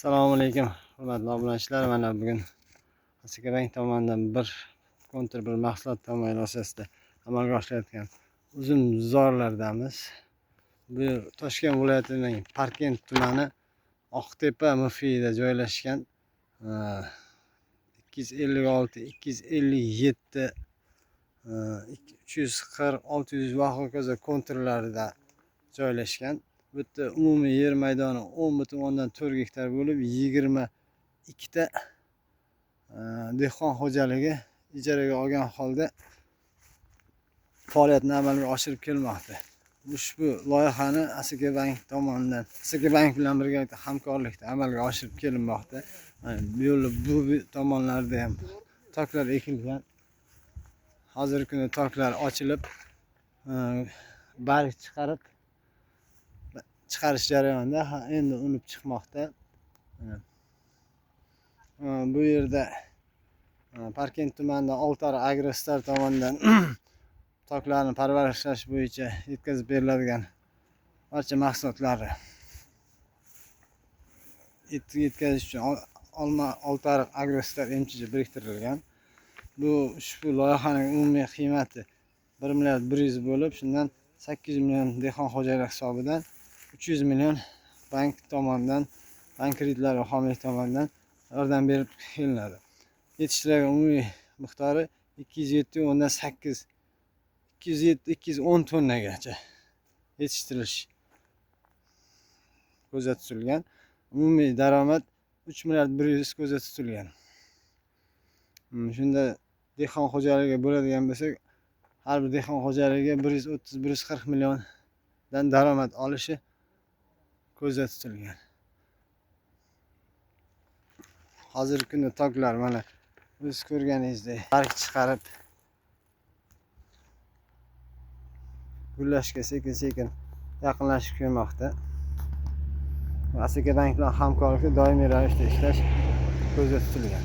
Assalomu alaykum, hurmatli obunachilar. Mana bugun Asaka Bank tomonidan bir kontur bir mahsulot tamoyili asosida amalga oshirilayotgan uzumzorlardamiz. Bu Toshkent viloyatining Parkent tumani Oqtepa MFIda joylashgan 256, 257, 340, 600 va hokazo konturlarida joylashgan. Bu yerda umumiy yer maydoni 10,4 gektar bo'lib, 22 ta dehqon xo'jaligi ijaraga olgan holda faoliyatini amalga oshirib kelmoqda. Ushbu loyihani Asaka Bank tomonidan, Asaka Bank bilan birgalikda hamkorlikda amalga oshirib kelinmoqda. Bu yo'lda bu tomonlarda ham toklar ekilgan. Hozirgi kunda toklar ochilib, barg chiqarish jarayonida, endi unib chiqmoqda. Bu yerda Parkent tumanida Oltiariq Agrostar tomonidan toklarni parvarishlash bo'yicha yetkazib beriladigan barcha mahsulotlarni yetkazish uchun olma Oltiariq Agrostar MChJ biriktirilgan. Bu ushbu loyihaning umumiy qiymati 1 milliard 100 bo'lib, shundan 800 million dehqon xo'jaligi hisobidan, 300 million bank tomonidan, bank kreditlari va homiylik tomonidan yordam berib kelinadi. Yetishtirilgan umumiy miqdori 207,8, 207, 210 tonnagacha yetishtirilish ko'zda tutilgan. Umumiy daromad 3 milliard 100 ko'zda tutilgan. Shunda dehqon xo'jaligiga bo'ladigan bo'lsak, har bir dehqon xo'jaligiga 130, 140 milliondan daromad olishi ko'zda tutilgan. Hozirgi kunda toklar mana o'z ko'rganingizdek barg chiqarib gullashga sekin-sekin yaqinlashib kelmoqda. Asaka Bank bilan hamkorlikda doimiy ravishda ishlash ko'zda tutilgan.